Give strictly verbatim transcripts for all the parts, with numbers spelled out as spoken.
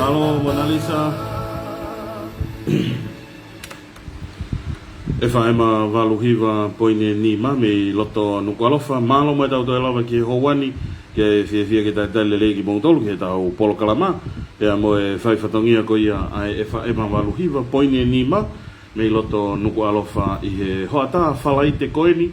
Mālō, Mona Lisa. Efa Ema valu hiva poini nima mei loto Nukuʻalofa. Mālō mo ʻetau toe lava ki he houa ni, ke fiefia ke talitali lelei kimoutolu ki heʻetau polokalama. Pea mo e fai fatongia ko ia ʻa e Efa Ema valu hiva poini nima mei loto Nukuʻalofa ʻi he hoʻatā Falaite ko eni,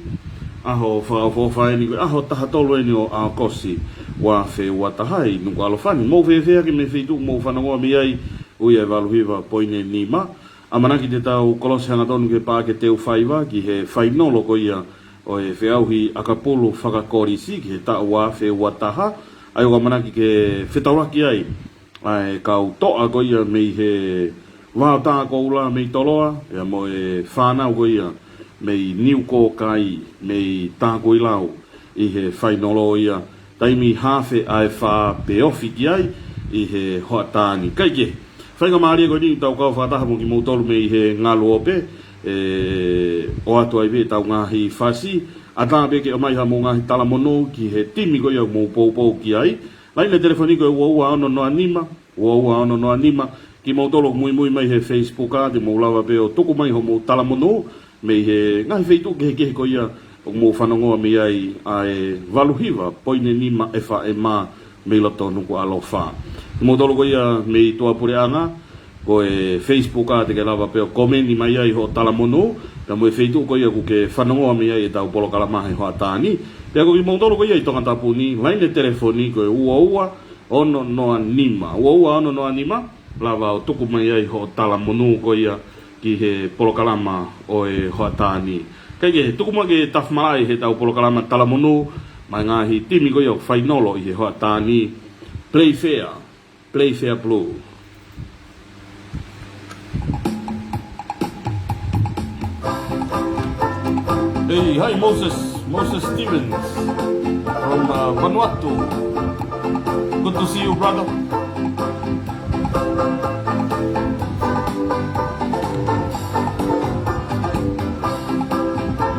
ʻaho fakaʻofoʻofa eni, ko e ʻaho taha tolu eni ʻo ʻAokosi, ua afe ua taha ʻi Nukuʻalofa ni. Mou fēfē hake mei he feituʻu ʻoku mou fanongoa mei ai, ui ʻa e valu hiva poini nima. ʻAmanaki te tau kolosi hangatonu ki he Paʻake Teufaiva ki he fainolo ko ia ʻo e feʻauhi ʻakapulu fakakolisi ki he taʻu ua afe ua taha, ʻa ia ʻoku ʻamanaki ke fetaulaki ai ʻa e kau toʻa ko ia mei he Vaotā Koula mei Toloa, pea mo e fānau ko ia mei Niukōkai, mei Takuilau, ʻi he fainolo ia, taimi haafe ʻa e fā pe ofi ki ai ʻi he hoʻatā ni. Kae kehe, faingamālie ko eni ʻoku tau kau fakataha mo kimoutolu mei he ngalu ope, ʻe ʻoatu ai pē ʻetau ngaahi fasi, ʻatā pē ke ʻomai haʻamou ngaahi talamonū ki he timi ko ia ʻoku mou poupou ki ai. Laine telefoni ko e ua ua ono noa nima, ua ua ono noa nima. Kimoutolu ʻoku muimui mai he Facebook, te mou lava pē ʻo tuku mai hoʻomou talamonū mei he ngaahi feituʻu kehekehe ko ia ʻoku mou fanongoa mei ai ʻa e valu hiva poini nima Efa Ema mei loto Nukuʻalofa. Kimoutolu ko ia mei tuʻapuleʻanga, ko e Facebook te ke lava pē ʻo komeni mai ai hoʻo talamonū, pea mo e feituʻu ko ia ʻoku ke fanongoa mei ai ʻetau polokalama he hoʻatā ni. Pea ko kimoutolu ko ia ʻi Tongatapu ni, laine telefoni ko e ua ua ono noa nima, ua ua ono noa nima, lava ʻo tuku mai ai hoʻo talamonū ko ia ki he polokalama ʻo e hoʻatā ni. Kae kehe, tuku muʻa ke tafi malaʻe heʻetau polokalama talamonū maʻa e ngaahi timi ko ia ʻoku fainolo ʻi he hoʻatā ni. Playfair, Playfair Blue. Hey, hi, Moses. Moses Stevens from, uh, Vanuatu. Good to see you, brother.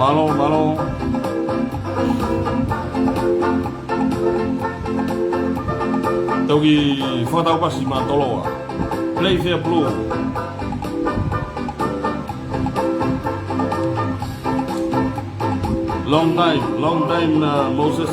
Mālō, mālō. Tau kiʻi fakataupasi maʻa Toloa. Playfair Blue. Long time, long time, uh, Moses.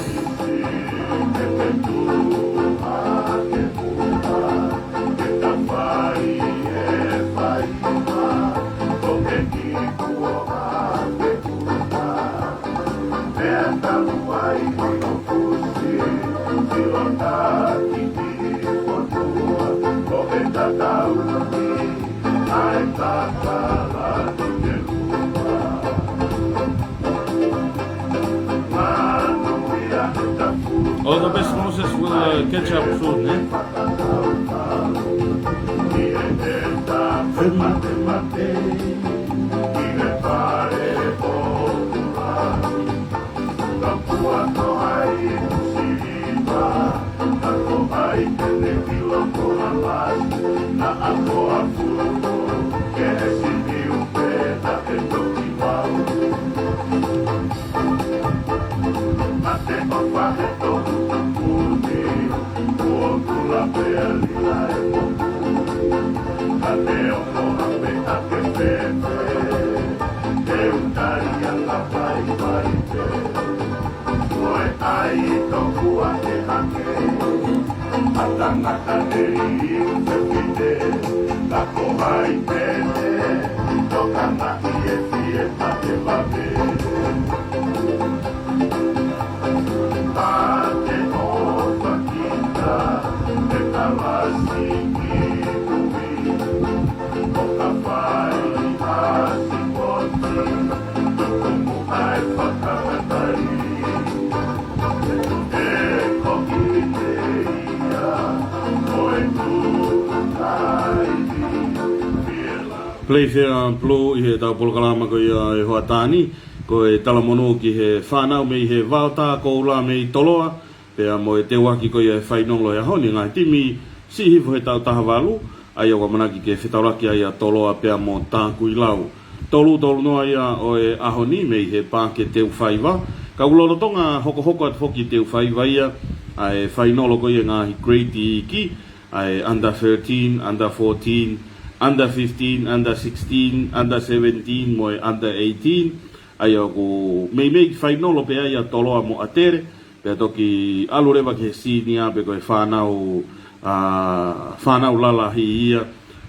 All the best, Moses. We'll, uh, catch up soon, eh? Playfair Blue ʻi heʻetau polokalama ko ia he hoʻatā ni, ko e talamonū ki he fānau mei he Vaotā Koula mei Toloa, pea mo e teuaki ko ia he fainolo he ʻaho ni, ngaahi timi siʻi hifo he taʻu taha valu, ʻa ia ʻoku ʻamanaki ke fetaulaki ai ʻa Toloa pea mo Takuilau. Tolu tolu noa ia ʻo e ʻaho ni mei he Paʻake Teufaiva. Ka ʻoku lolotonga hokohoko atu foki Teufaiva ia ʻa e fainolo ko ia ngaahi grade iiki. ʻA e under thirteen, under fourteen, under fifteen, under sixteen, under seventeen, mo e under eighteen. ʻA ia ʻoku meimei fainolo pē ia Toloa mo ʻAtele, pea toki ʻalu leva ki he senior pe ko e fānau, ʻa, fānau lalahi ia,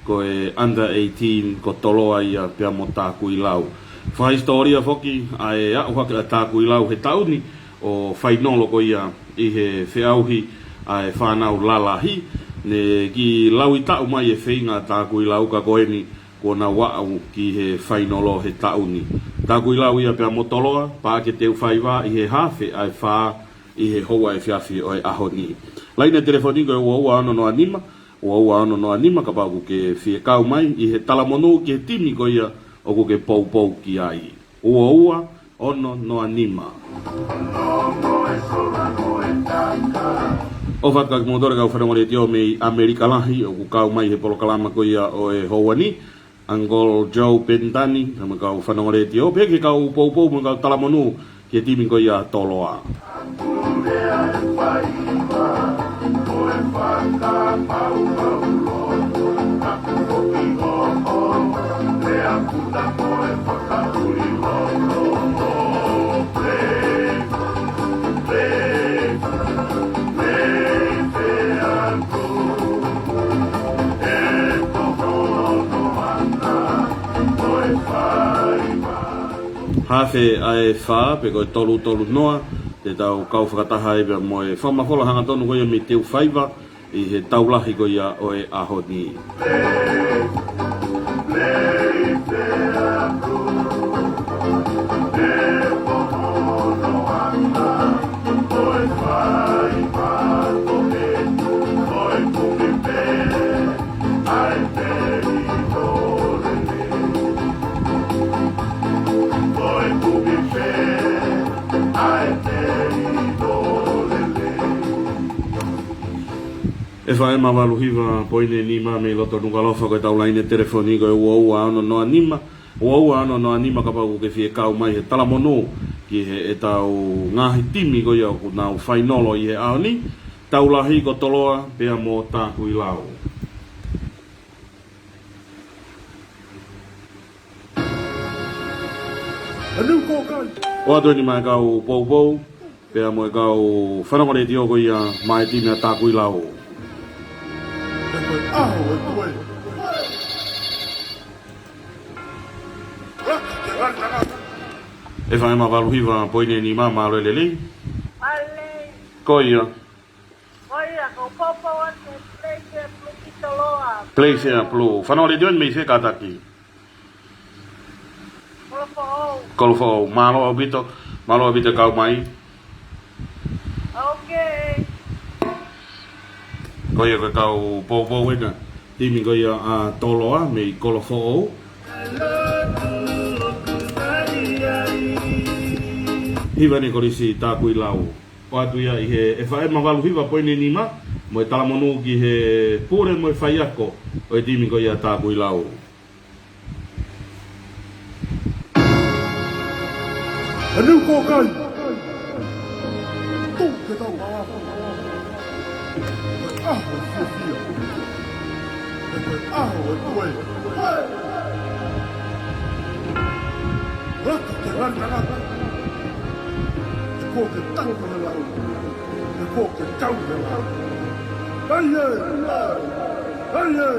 ko e under eighteen, ko Toloa ia pea mo Takuilau. Fakahisitōlia foki, ʻa e aʻu hake ʻa Takuilau he taʻu ni ʻo fainolo ko ia ʻi he feʻauhi ʻa e fānau lalahi, ne kiʻi lauitaʻu mai e feinga ʻa Takuilau ka ko eni kuo nau aʻu ki he fainolo he taʻu ni. Takuilau ia pea mo Toloa, paʻake teu faiva ʻi he hafe ʻa e fā ʻi he houa efiafi ʻo e ʻaho ni. Laine telefoni ko e ua ua ono noa nima, ua ua ono noa nima, kapau ʻoku ke fie kau mai ʻi he talamonū ki he timi ko ia ʻoku ke poupou ki ai. Ua ua ono noa nima. ʻOfa atu kia kimoutolu kau fanongo letiō mei ʻAmelika Lahi ʻoku kau mai he polokalama ko ia ʻo e houa ni, Uncle Joe Penitani, mo e kau fanongo letiō, pea ki he kau poupou mo e kau talamonū ki he timi ko ia Toloa. Hafe ʻa e fā, pe ko e tolu tolu noa, te tau kau fakataha ai pea mo e fakamafola hangatonu ko ia mei Teufaiva ʻi he tau lahi ko ia ʻo e ʻaho ni. ʻEfa ʻe ma valu hiva poini nima mei loto Nukuʻalofa, ko e tau laine telefoni ko e ua ua ono noa nima, ua ua ono noa nima kapau ʻoku ke fie kau mai he talamonū ki he ʻetau ngaahi timi ko ia ʻoku nau fainolo ʻi he ʻaho ni, tau lahi ko Toloa pea mo Takuilau. ʻOatu eni maʻa e kau poupou pea mo e kau fanongo letiō ko ia maʻa e timi ʻa Takuilau. ʻEfa ʻe ma valu hiva poini nima, mālō e lelei. Ko ia. Ko ia, ko e poupou atu Playfair Blue ki Toloa. Playfair Blue. Fanongo letiō eni mei fē kātaki? Kolofoʻou. Kolofoʻou. Mālō ʻaupito. Mālō ʻaupito e kau mai. Ok. Ko ia ko e kau poupou ena. Timi ko ia ʻa Toloa mei Kolofoʻou. Hiva ni Kolisi Takuilau. ʻOatu ia ʻi he ʻefa ʻe ma valu hiva poini nima, mo e talamonū ki he pule mo e faiako ʻo e timi ko ia Takuilau. A new call kai. Tō ke tau hala. ʻAho fiefia. ʻAho e koe. Raka ke rari raka. Ko ke tau ke lau. Ko ke kau ke lau. Ai e. Ai e.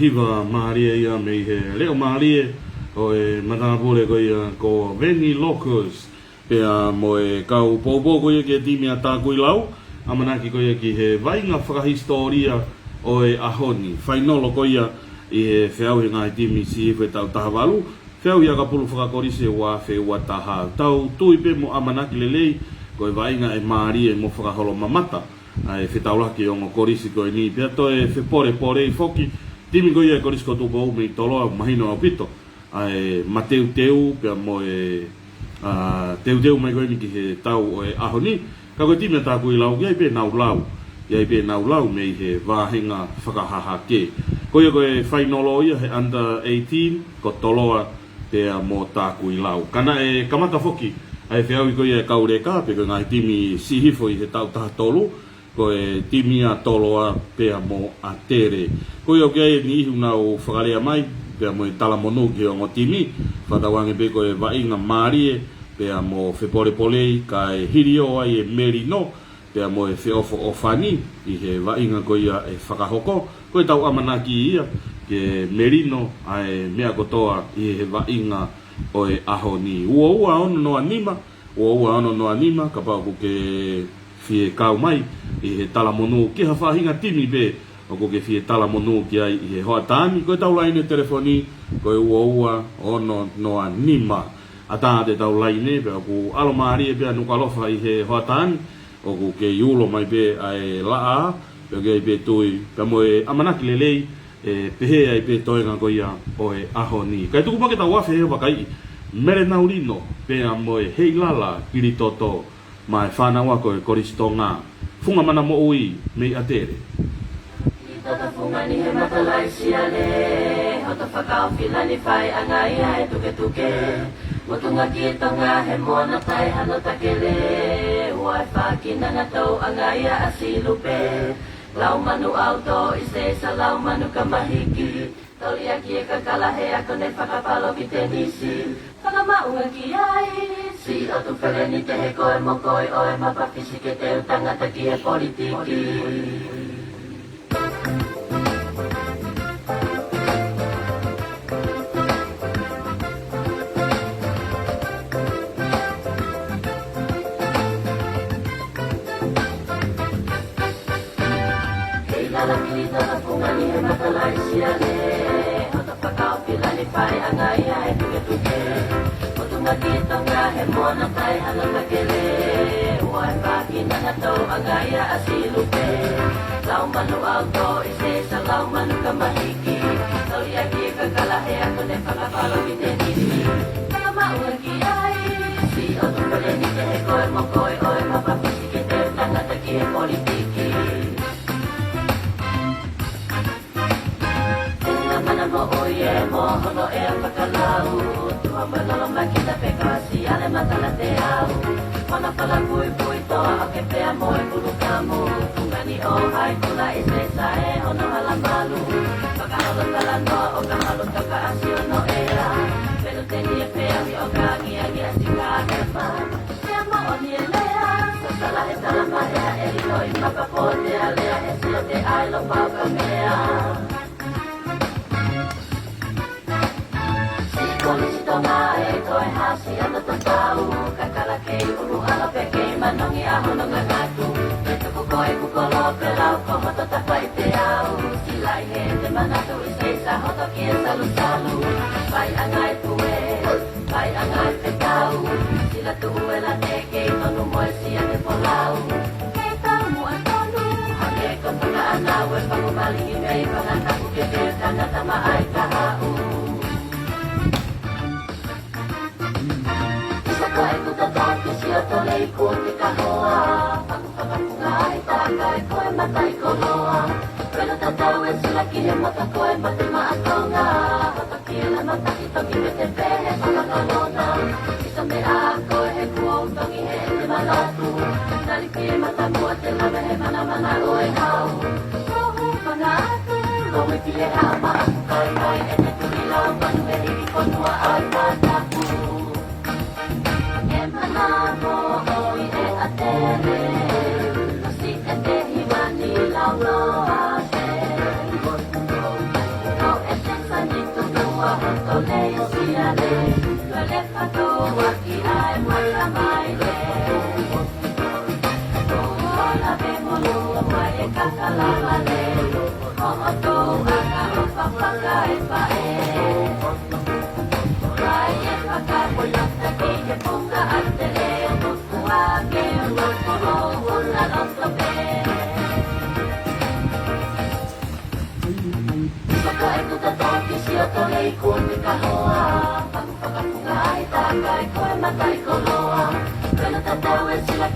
Hiva mālie ia mei he leʻo mālie ʻo e matāpule ko ia ko Veni Locust. Pea mo e kau poupou ko ia ki he timi ʻa Takuilau, ʻamanaki ko ia ki he vaʻinga fakahisitōlia ʻo e ʻaho ni. Fainolo ko ia ʻi he feʻauhi ʻa e ngaahi timi siʻi hifo he taʻu taha valu, feʻauhi ʻakapulu fakakolisi ua afe ua taha. Tau tui pē mo ʻamanaki lelei ko e vaʻinga ʻe mālie mo fakaholomamata ʻa e fetaulaki ongo kolisi ko eni, pea toe fepolepolei foki timi ko ia e Kolisi ko Tupou mei Toloa, mahino ʻaupito ʻa e mateuteu pea mo e, ʻa, teuteu mai ko eni ki he tau ʻo e ʻaho ni. Ka ko e timi ʻa Takuilau, ʻi ai pē ʻenau lau, ʻi ai pē ʻenau lau mei he vāhenga fakahahake. Ko ia ko e fainolo ia he under eighteen, ko Toloa pea mo Takuilau. Ka naʻe kamata foki ʻa e feʻauhi ko ia e kau leka, pe ko e ngaahi timi siʻi hifo ʻi he taʻu taha tolu, ko e timi ʻa Toloa pea mo ʻAtele. Ko ia ʻoku ʻi ai e niʻihi ʻoku nau fakalea mai pea mo e talamonū ki he ongo timi, fakatauange pē ko e vaʻinga mālie pea mo fepolepolei, kae hiliō ai e melino pea mo e feʻofoʻofani ʻi he vaʻinga ko ia ʻe fakahoko. Ko ʻetau ʻamanaki ia ke melino ʻa e meʻa kotoa ʻi he vaʻinga ʻo e ʻaho ni. Ua ua ono noa nima, ua ua ono noa nima, kapau ʻoku ke fie kau mai ʻi he talamonū ki ha faʻahinga timi pē ʻoku ke fie talamonū ki ai ʻi he hoʻatā ni, ko ʻetau laine telefoni ko e ua ua ono noa nima. ʻAtā atu ʻetau laine, pea ʻoku ʻalomālie pē ʻa Nukuʻalofa ʻi he hoʻatā ni, ʻoku kei ulo mai pē ʻa e laʻā, pea ʻoku ʻi ai pē tui pea mo e ʻamanaki lelei ʻe pehē ai pē toenga ko ia ʻo e ʻaho ni. Kae tuku pē ke tau afe he vakaiʻi Melenau Lino pea mo e Heilala Kilitoto, mei he fānau ako ʻa e Kolisi Tonga, Funga Mana Moʻui mei ʻAtele. Kilitoto Funga Niʻihi Matalai Siale, hoto fakaofila ni faiʻanga ia e tuketuke. Motunga ki Tonga he moana tai hano takele, ua e fākina ngataʻanga ia ʻa Silupe. Lau manu ʻauto ʻi se sa lau manu kamahiki. Toli ʻaki e kakala he ako ne fakapalo ki tenisi. Fakamaʻunga ki ai, siʻotu feleni te he koe mo koe ʻo e mapapisi ke te u tangata ki he politiki. Heilala Kilitoto Funga Niʻihi Matalai Siale, hoto fakaofila ni faiʻanga ia e tuketuke. Motunga ki Tonga he moana tai hano takele, ua e fākina ngataʻanga ia ʻa Silupe. Lau manu ʻauto ʻi se sa lau manu kamahiki. Toli ʻaki e kakala he ako ne fakapalo ki tenisi. Fakamaʻunga ki ai, siʻotu feleni te he koe mo koe ʻo e mapapisi ke te u tangata ki he politiki. Funga Mana Moʻui e mo hono ʻea fakalau, tuha mo lolo makita pe kasi ale matala te au. Mana fala pui pui toa ake pea mo e pulu kamu, funga ni o hai kula i se sa e hono hala malu. Fakaholo talanoa ʻo ka halo toka ʻasi ʻo no ʻea. Pelu teni e pea mi ʻo ka angi angi ʻasi ka ʻema. Pea moʻoni e lea, sasala he tala mahea e lilo i makapo te alea he sio te ai lo pau ka mea. Siʻi Kolisi Tonga e ko e hasi ano tatau, kakala kei ulu ʻala pe kei manongi ʻa hono ngangatu. Pe tuku ko e kukolo pe lau ko hoto tapa i te au, sila ʻi he te manatu ʻi se sa hoto ki e salusalu. Faiʻanga e pue, faiʻanga e fekau, sila tuʻu e lane kei tonu mo e sia ke folau. Kei tau muʻa tonu, hake ko fakaʻanau e paku mali i mei fangatapu ke ke tangata maʻai ka haʻu. Isa ko e kuta taki sio tole i kuo te kahoa, paku fakapunga ai taka e ko e mata i koloa. Pena tatau e sila ki he mata ko e mate maʻatonga. Hata ki e la mata ki toki me te pehe fakakalona. Isa me a ko e he kuo u toki he e te malatu. Nali ki e mata mua te lave he mana mana o e hau. Kohu fanga atu, lo me ki e hama aku kai mai e te tuli lau manu e hiki konua ai mataku. E mana mo oi e atele, no si e te hiwa ni lau no ase. No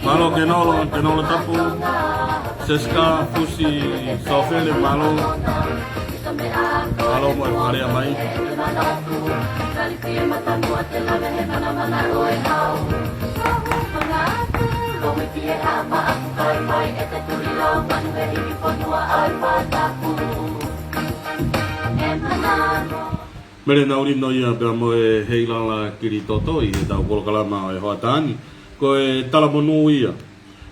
Mālō Kenolo, Kenolo Tapu, Seska Fusi Sofele, mālō. Mālō mo e fale mai. Mele Naulino ia pea mo e Heilala Kilitoto ʻi heʻetau polokalama ʻo e hoʻatā ni. Ko e talamonū ia.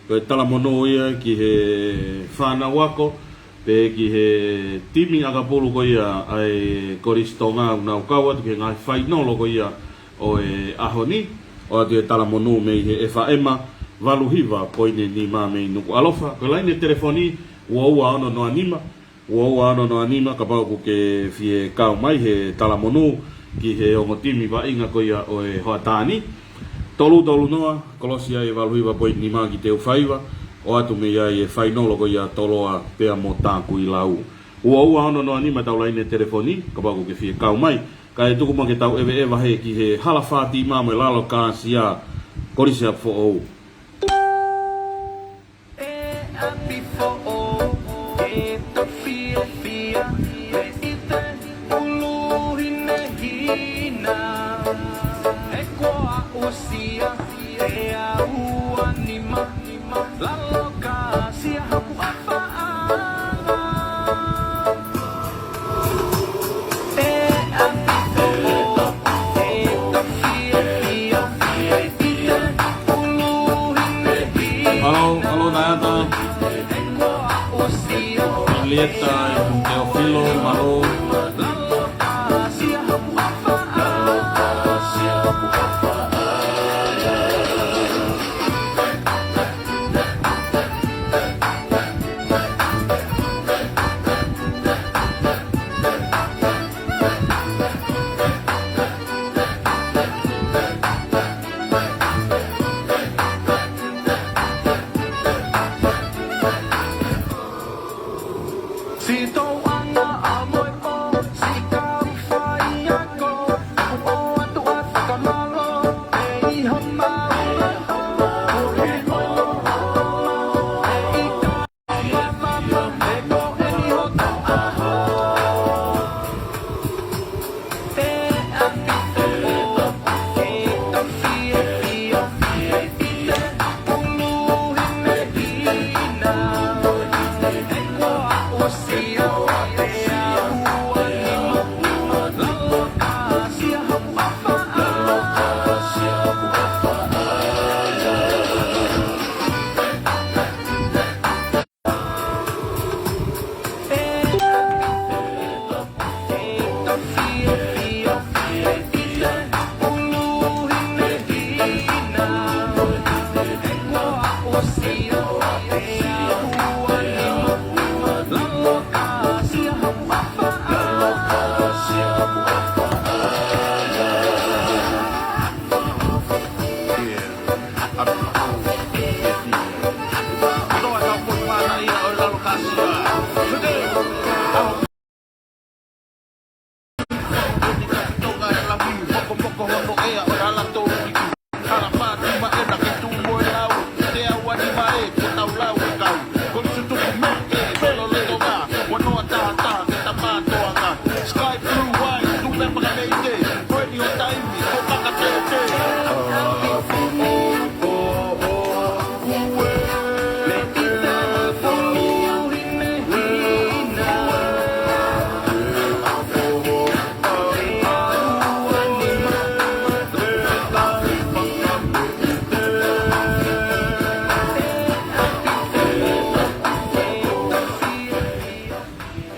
Ko e talamonū ia ki he fānau ako, pea ki he timi ʻakapulu ko ia ʻa e Kolisi Tonga ʻoku nau kau atu ki he ngaahi fainolo ko ia ʻo e ʻaho ni, ʻoatu e talamonū mei he F M valu hiva poini nima mei Nukuʻalofa. Ko e laine telefoni, ua ua ono noa nima, ua ua ono noa nima, kapau ʻoku ke fie kau mai he talamonū ki he ongo timi vaʻinga ko ia ʻo e hoʻatā ni. Tolu tolu noa, kolosi ai e valu hiva poini nima ki te u faiva, ʻoatu mei ai e fainolo ko ia Toloa pea mo Takuilau. Ua ua ono noa nima ʻetau laine telefoni, kapau ʻoku ke fie kau mai. Kae tuku muʻa ke tau ʻeveʻeva hē ki he Hala Fātima mo e Lalo Kāsia, Kolisi ʻApifoʻou. ʻE ʻApifoʻou, ʻe tofiefia, ʻe ʻite, ʻuluhine hina, ʻe kuo aʻusia, ʻe ua nima, Lalo Kāsia Hakuʻapaʻa. Hello, hello, Nayata. Julieta, Teofilo, mālō.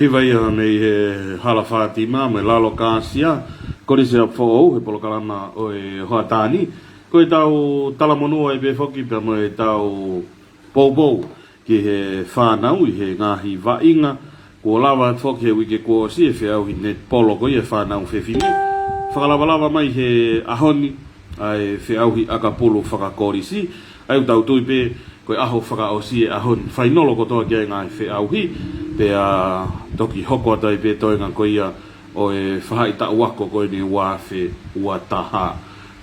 Hiva ia mei he Hala Fātima mo e Lalo Kāsia, Kolisi ʻApifoʻou he polokalama ʻo e hoʻatā ni. Ko ʻetau talamonū ai pē foki pea mo ʻetau poupou ki he fānau ʻi he ngaahi vaʻinga. Kuo lava foki he uike kuo ʻosi e feʻauhi netipolo ko ia e fānau fefine. Fakalavalava mai he ʻaho ni ʻa e feʻauhi ʻakapulu fakakolisi. ʻA ia ʻoku tau tui pē ko e ʻaho fakaʻosi e ʻaho ni, fainolo kotoa ki ai e ngaahi feʻauhi, pea toki hoko atu ai pē toenga ko ia ʻo e faʻahitaʻu ako ko eni ua afe ua taha.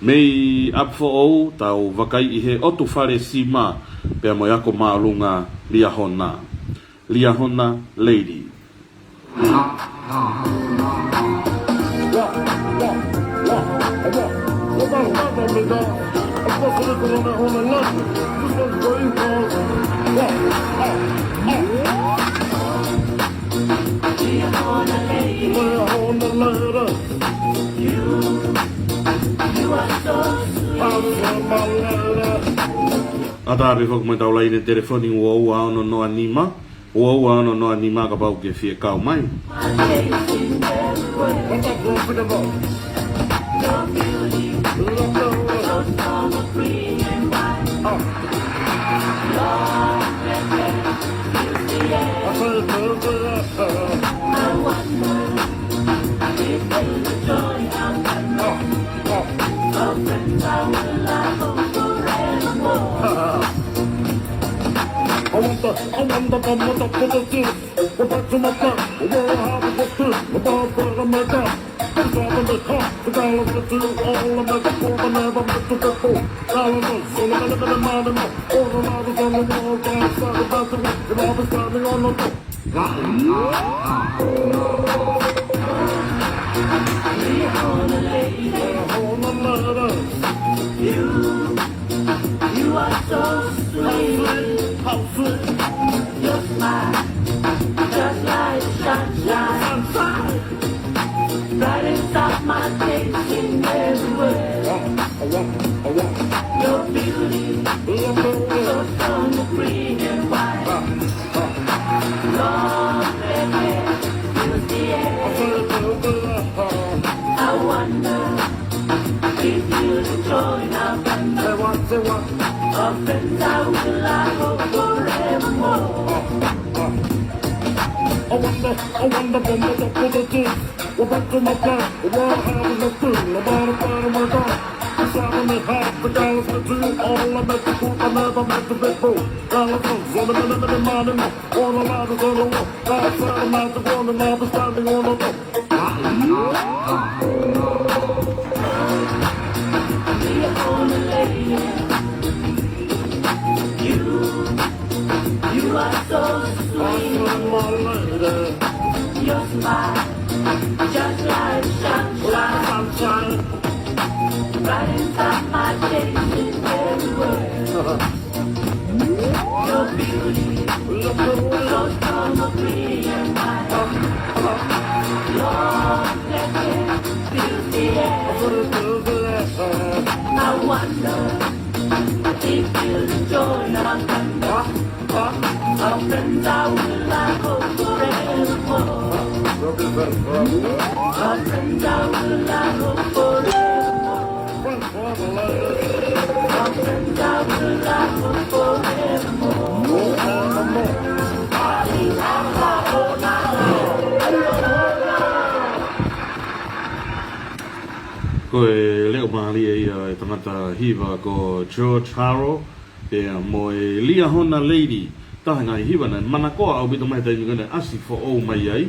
Mei ʻApifoʻou, tau vakaiʻi he ʻOtu Fale Sima, pea mo e ako māʻolunga Liahona. Liahona Lady. ʻAtā pē foki mo ʻetau laine telefoni, ua ua ono noa nima, ua ua ono noa nima kapau ʻoku ke fie kau mai. I wonder, I wonder, I wonder, what the fuck is this? We're back to my flat. We're all having a fit. We're all for the makeup. It's all in the car. The dollar for two, all the makeup for the never make the people. Dollar for so many, many, many, many. All the lights on the wall, guys, talk about the week. And all the standing on the You, you are so sweet. How sweet, how sweet. Your smile, just like sunshine. Sunshine. Brightens up my day in every way. Your beauty, so strong, free and wide. Lord, baby, you see it. I wonder if you'll join our friends. Say what, say what? Our friends, I will, I hope forevermore. I wonder, I wonder, I wonder, I wonder, I wonder. We're back to my flat. The world having a thing. Nobody fighting my God. I'm shouting it hard. The guys with you all. I met the group. I never met the big boo. Dollar bills on the minute, minute, minute, minute. All the lighters on the wall. Outside of my one and I'll be standing on the door. You, you are so sweet. Your smile, just like sunshine. Sunshine. Brightens up my day in every way. Your beauty, your beauty, so strong, so free and fine. Lord, let me feel the air. I wonder if you'll join our friends. Our friends, I will, I hope forevermore. Our friends, I will, I hope forevermore. Ko e leʻo mālie ia e tangata hiva ko George Haro, pea mo e Liahona Lady. Taha e ngaahi hiva naʻe manakoa ʻaupito mai he taimi ko ē naʻe ʻasi foʻou mai ai,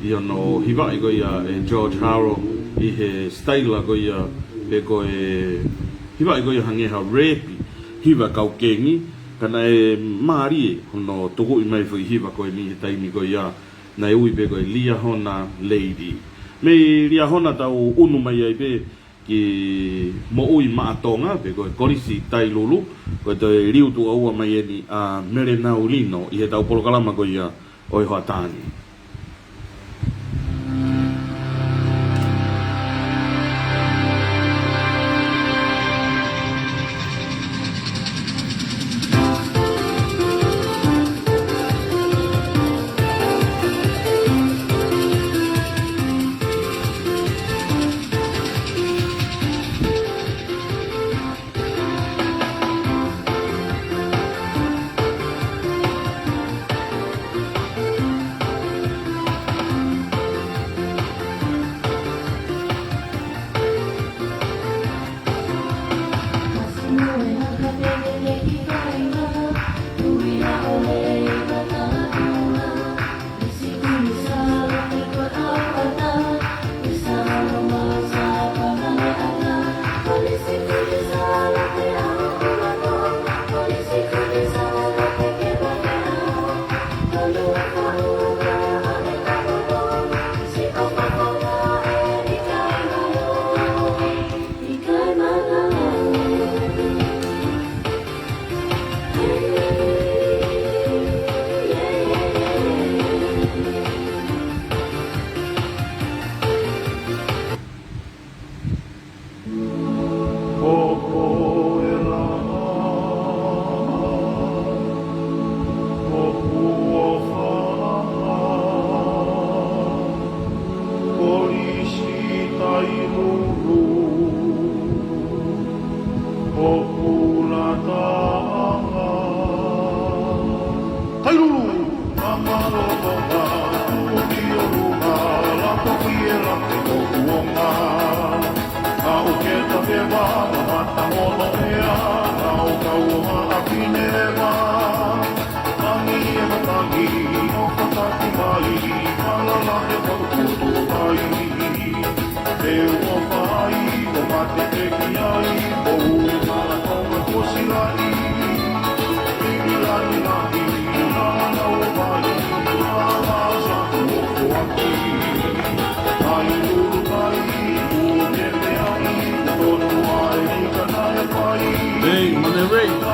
ʻi hono hivaʻi ko ia ʻe George Haro ʻi he sitaila ko ia, pe ko e hivaʻi ko ia hangē ha rēpi, hiva kau kengi, ka naʻe mālie hono tukuʻi mai foʻi hiva ko eni he taimi ko ia, naʻe ui pē ko e Liahona Lady. Mei Liahona tau ʻunu mai ai pē ki Moʻui Maʻa Tonga, pe ko e Kolisi Tailulu, ko e toe liu tuʻo ua mai eni ʻa Melenau Lino ʻi heʻetau polokalama ko ia ʻo e hoʻatā ni. Hey, Monterey.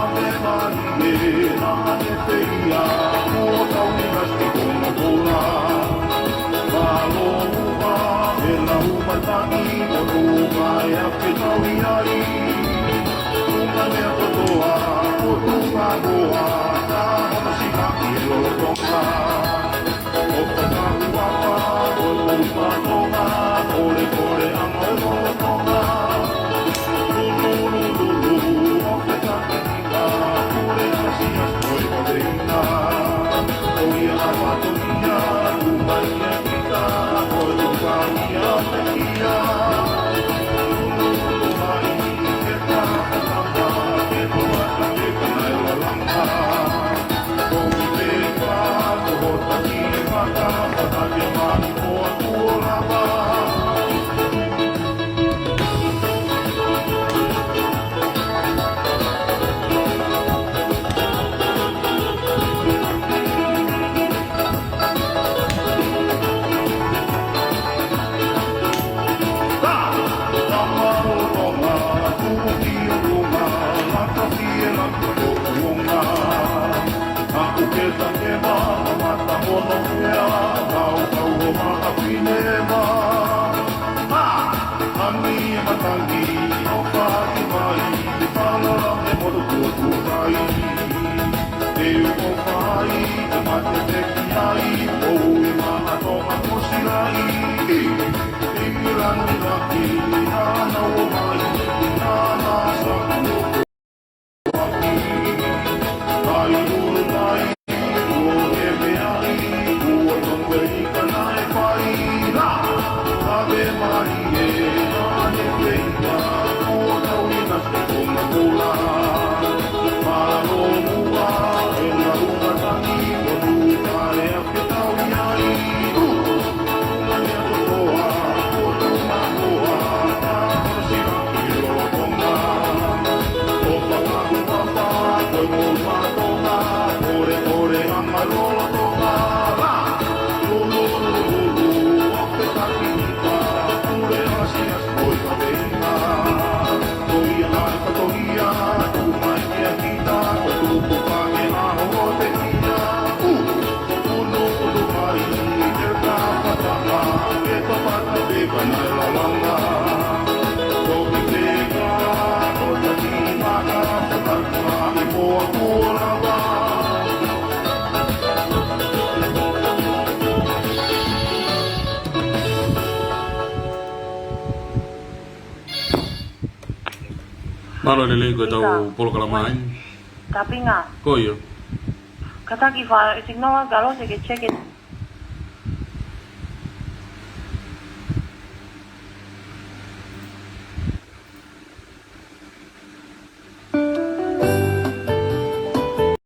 Mālō e lelei ko e tau polokalama ai. Kapinga. Ko ia. Kātaki fai e signal, ka ʻosi ke check it.